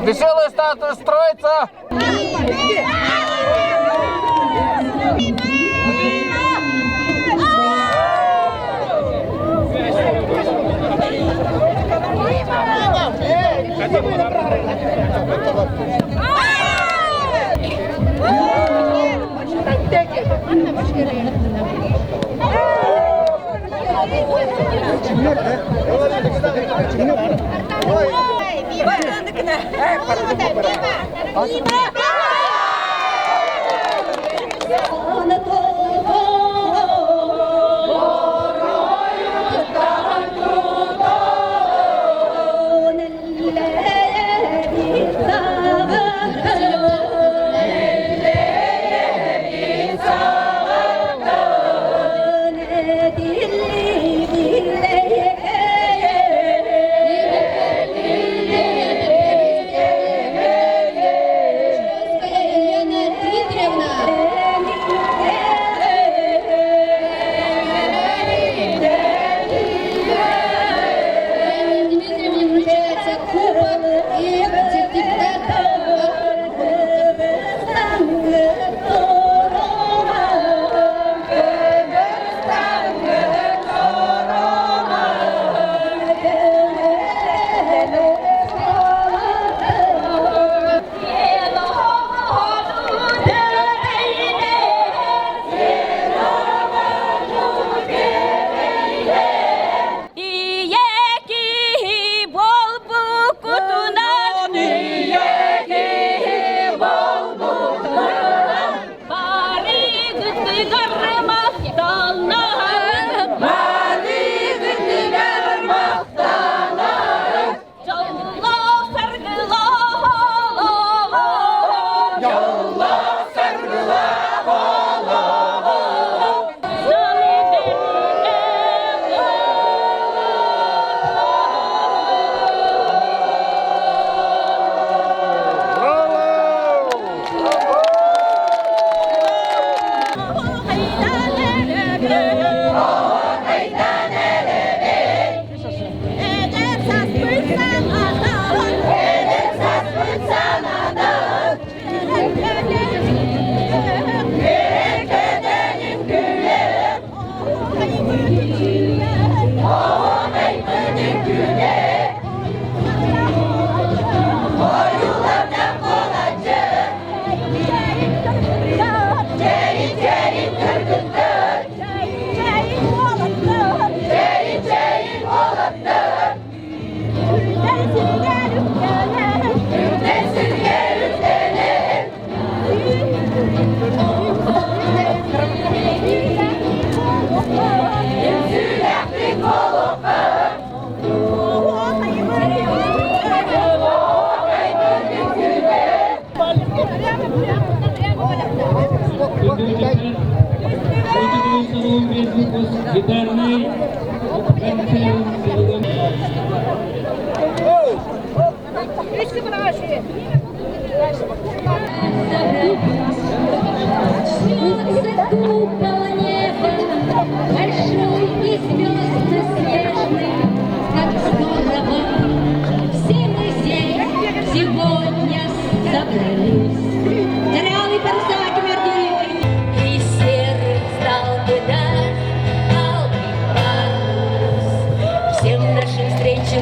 Веселая статуя строится! Елена Дмитриевна. Елене Дмитриевне вручается кубок и сертификат.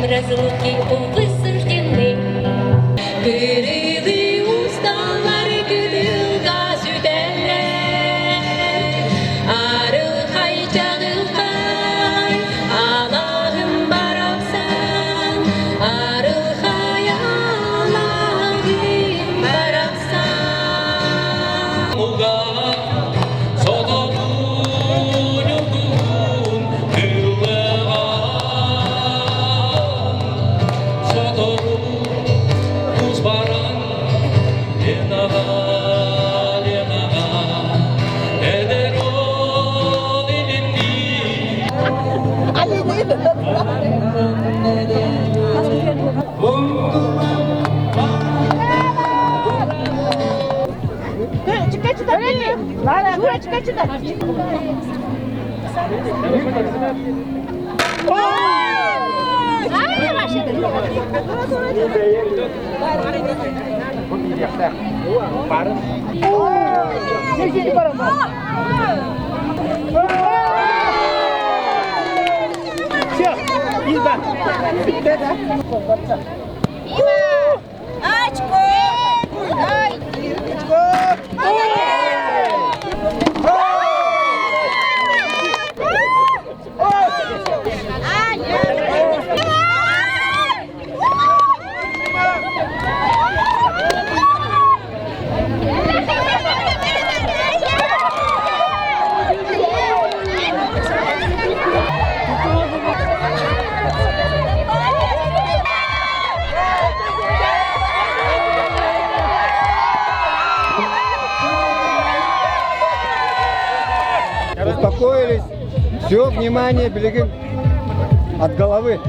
Разлуки, увы, суждены. Кырылы усталар кыдылга сүтэллэр. Арылхай чаҕылхай алаһым барахсан, арылхай алаһым барахсан. Все, изба. Очко! Очко! Успокоились. Все, внимание, билигин от головы.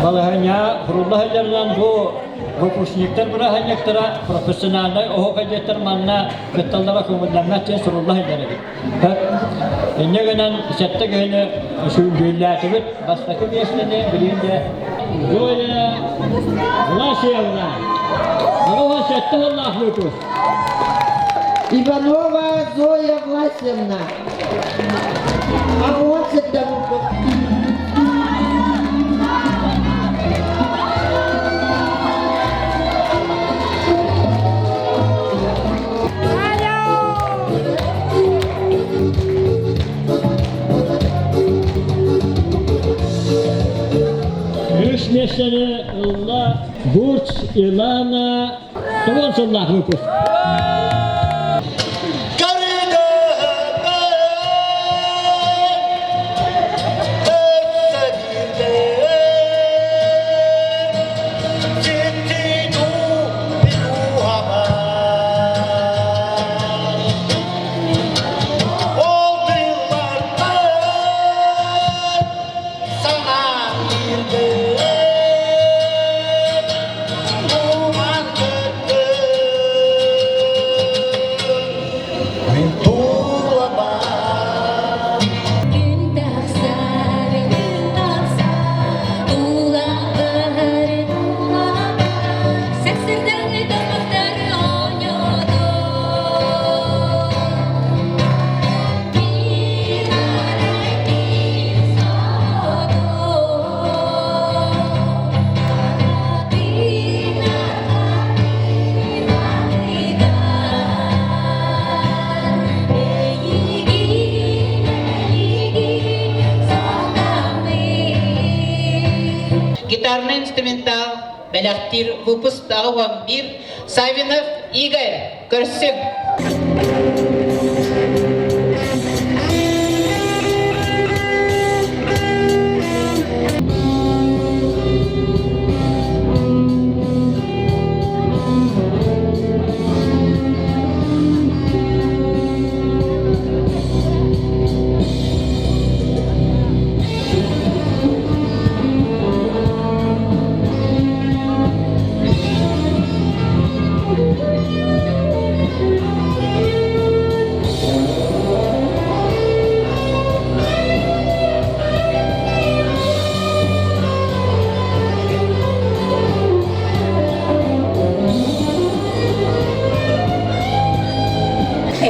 Балаһыанньа сурулла сылдьарынан бу выпускниктар бырааһынньыктара профессиональнай оһуохайдьыттар манна кытталлара көҥүллэммэт диэн сурулла сылдьар эбит. Инньэ гынан сэттэ киһини дьүүллээтибит. Бастакы миэстэни билигин дьэ Зоя Власьевна. 87 сыллаах выпуск. Иванова Зоя Власьевна. 87 выпуск. Үс миэстэни ылла Гурц Илана тоҕус сыллаах выпуск. Гитарный инструментал бэлэхтиир выпуск 91 Савинов Игорь көрсүҥ.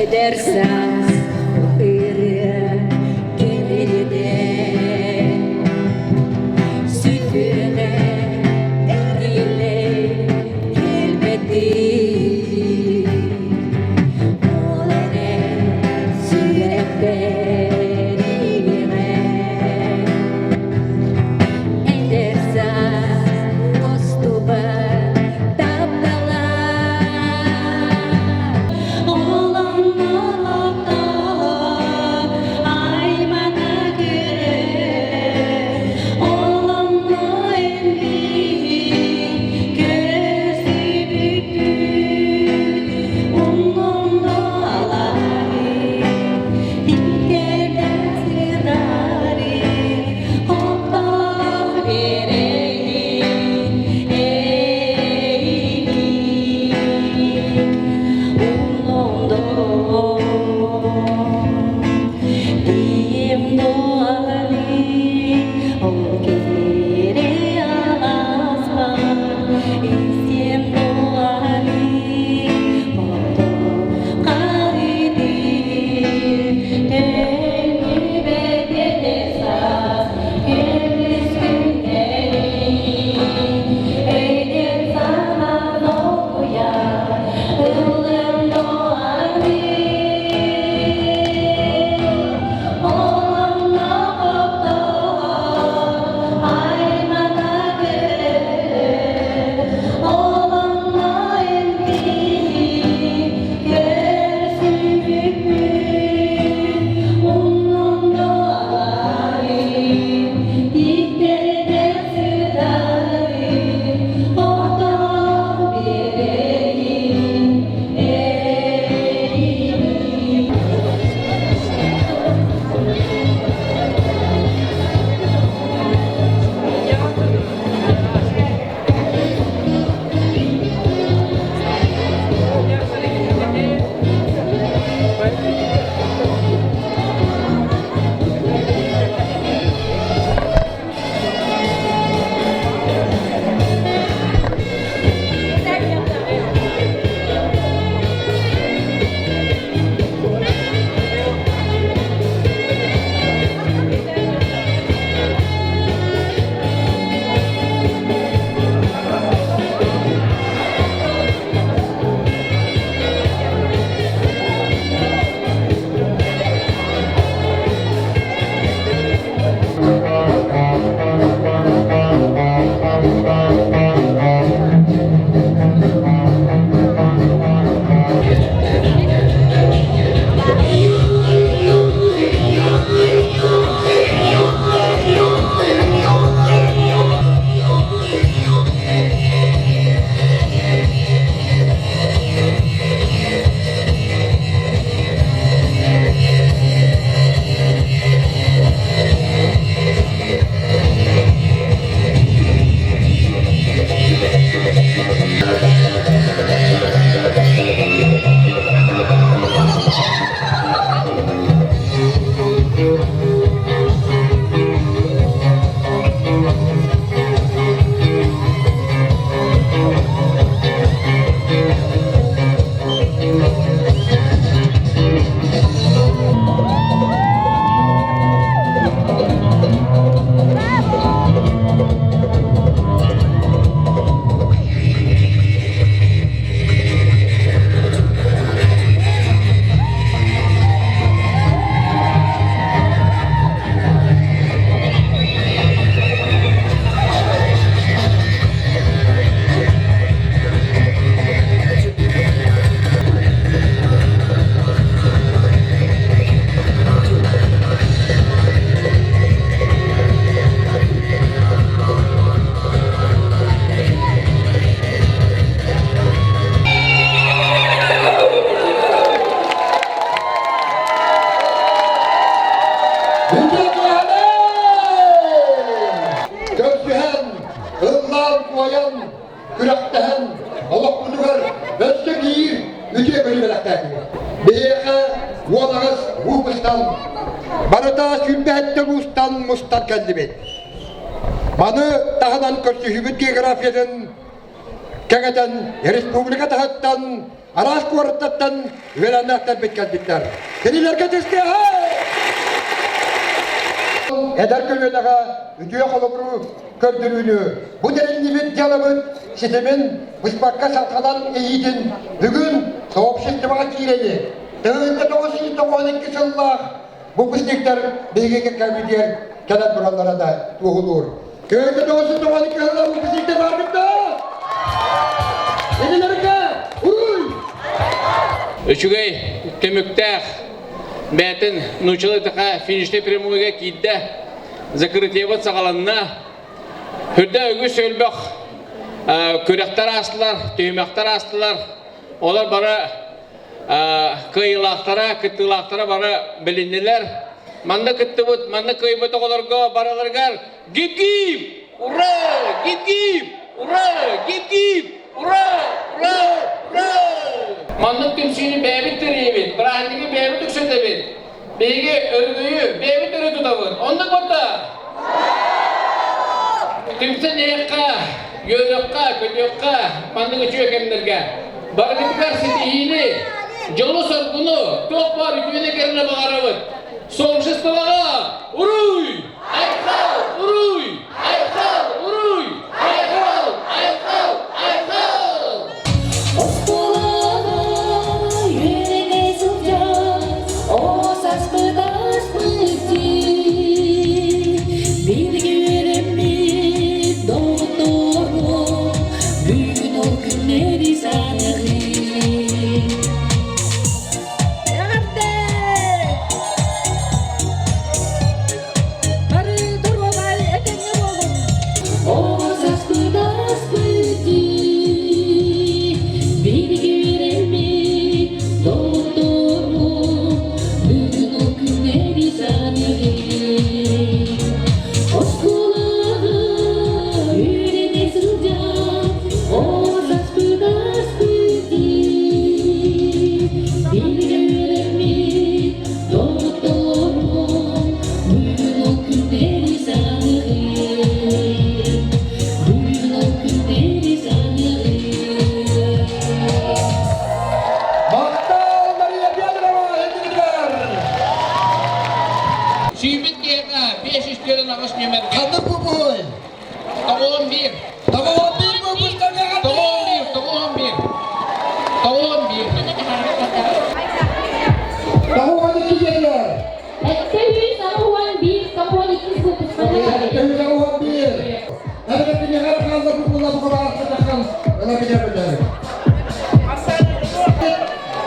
Эдэр саас ырыа кэлирдэ Сүтүөҕэ эргиллэ кэлбэтий Ол эрэн сүрэхпэр иҥэҕэ Эдэр саас устубат таптала Ол онно Көрсүһэн, ыллаан-туойан, күрэхтэһэн, олохпутугар өссө биир үтүө көрүү бэлэхтээтилэр. Биһиэхэ 18 выпустан, барыта 27 улуустан мустан кэллибит. Маны таһынан көрсүһүүбүт географиятын кэҥэтэн республика таһыттан араас куораттартан үөрэннээхтэрбит кэлбиттэр. Кинилэргэ түстүөһэ! Эдэр көлүөнэҕэ үтүө холобуру көрдөрүүнү, бу тэриллибит дьыалабыт ситимин быспакка салҕанан иһиитин бүгүн сообществоҕа киирэни 1992 сыллаах выпускниктар биһиги кэккэбитигэр кэлэн тураллара да туоһулуур. 1992 сыллаах выпускниктар баарбыт да? Инилэргэ уруй! Үчүгэй түмүктээх бэйэтин нууччалыы така финишнэй прямойга киирдэ. Закрытиебыт саҕаланна. Үрдэ үгүс өлбөх күрэхтэр аастылар, түһүмэхтэр аастылар. Олор бары кыайыылаахтара, кыттыылаахтара бары билиннилэр. Манна кыттыбыт, манна кыайбыт оҕолорго барыларыгар гип-гип! Ура! Гип-гип! Ура! Гип-гип! Ура! Ура! Ура! Маннык түмсүүнү бэйэбит тэрийэбит, бырааһынньыгы бэйэбит үксэтэбит. Биһиги өргөйү бэйэбит өрө тутабыт. Оннук батта! Түмсэн иһиэххэ, үөрүөххэ, көтүөххэ, маннык үчүгэй кэмнэргэ барыгытыгар ситиһиини, дьолу-соргуну, туох баар үтүөнү кэрэ баҕарабыт. Сообществоҕа уруй! Айхал! Уруй! Айхал! Уруй! Айхал! Айхал! Айхал! Оскуолаҕа үөрэнэ сылдьан, оҕо сааспыт ааспыт дии. Бииргэ үөрэммит доҕотторум бүгүн ол күннэри саныыр. Эҕэрдэ! Бары доруобай этэҥҥэ буолуҥ! Оҕо сааспыт ааспыт дии, бииргэ үөрэммит доҕотторум бүгүн ол күннэри саныыр. Оскуолаҕа үөрэнэ сылдьан, оҕо сааспыт ааспыт дии, бииргэ үөрэммит доҕотторум бүгүн ол күннэри саныыр. Бүгүн ол күннэри саныыр. Махтал Мария Федорова эдигитигэр! Сүүбүт киһиэхэ 548 нүөмэргэ. Ханнык бу буой? 91. 91 выпустарга 91, 91. 91. 92 диэтилэр. 781, 92 выпускника. 781. Эбэтэр киниэхэ хаалла бу була бу баҕар ыла билэр билэр.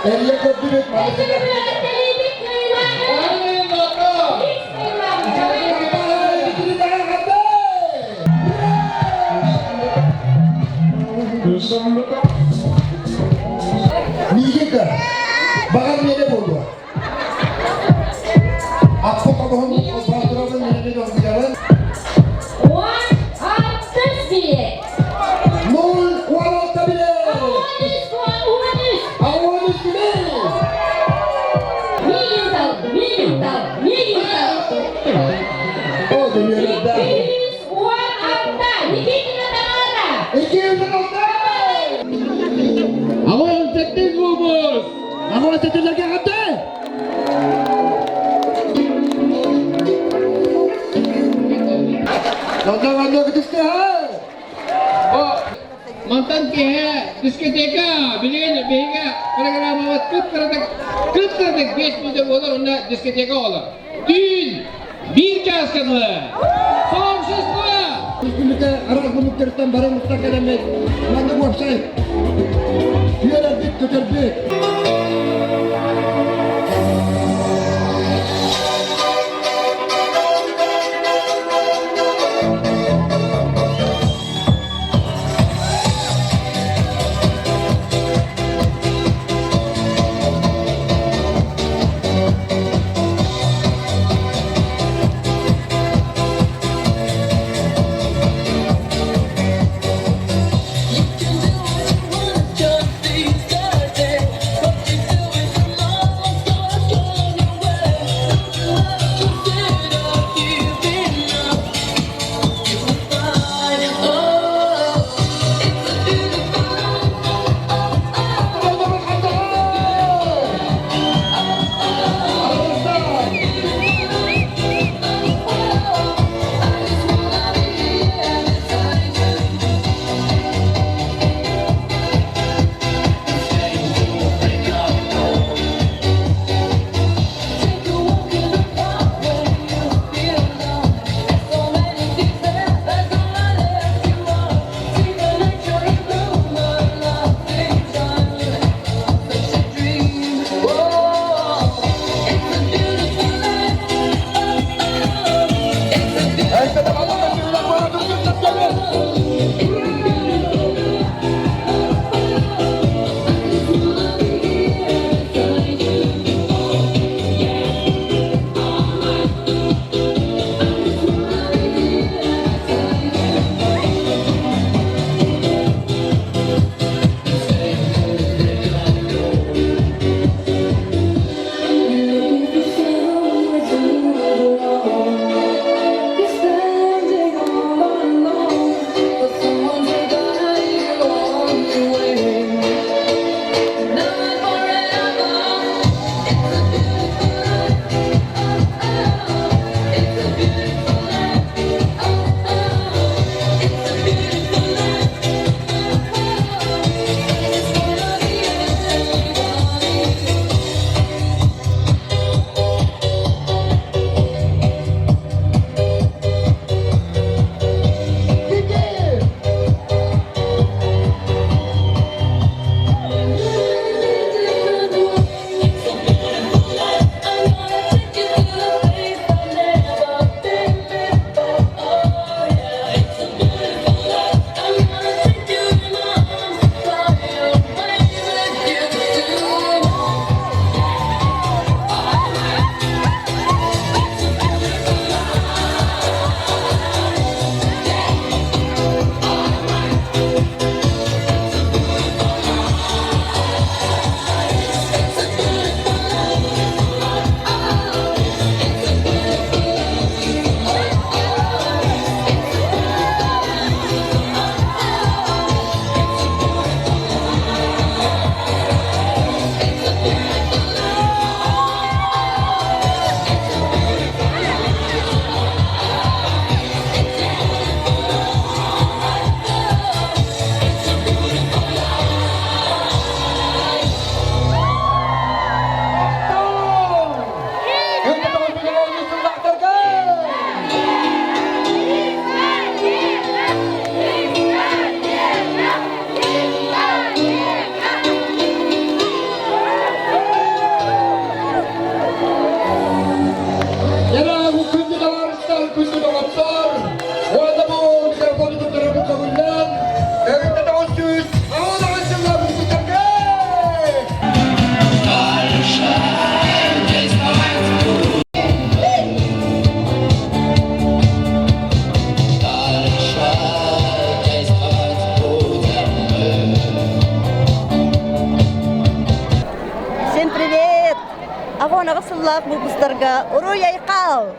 Эрийэ көрдүбүт. Миигин көр. Баҕар миэнэ буолуо. Аппа хомуһун холбоотурабын, миэнэ долгуйабын. 16 билет. 0 16 билет. 13, 13 билет. Миигин тал, миигин тал, миигин тал. О, дүнүйелерде. 216, Никитина Тамара. 216. 68 выпуск! 68-лерге эҕэрдэ! Онно манна күтүстэ О, мантан киэһэ дискотека, билигин биһиги программабыт кып-кыратык, кып-кыратык 5 мүнөтэ буолар, онно дискотека олор. Түүн биир чааска дылы. Сообщество! Республика араас муннуктарыттан бары мустан кэлэммит, маннык уопсай үөрэрбит, көтөрбүт. 98 сыллаах выпустарга уруй айхал!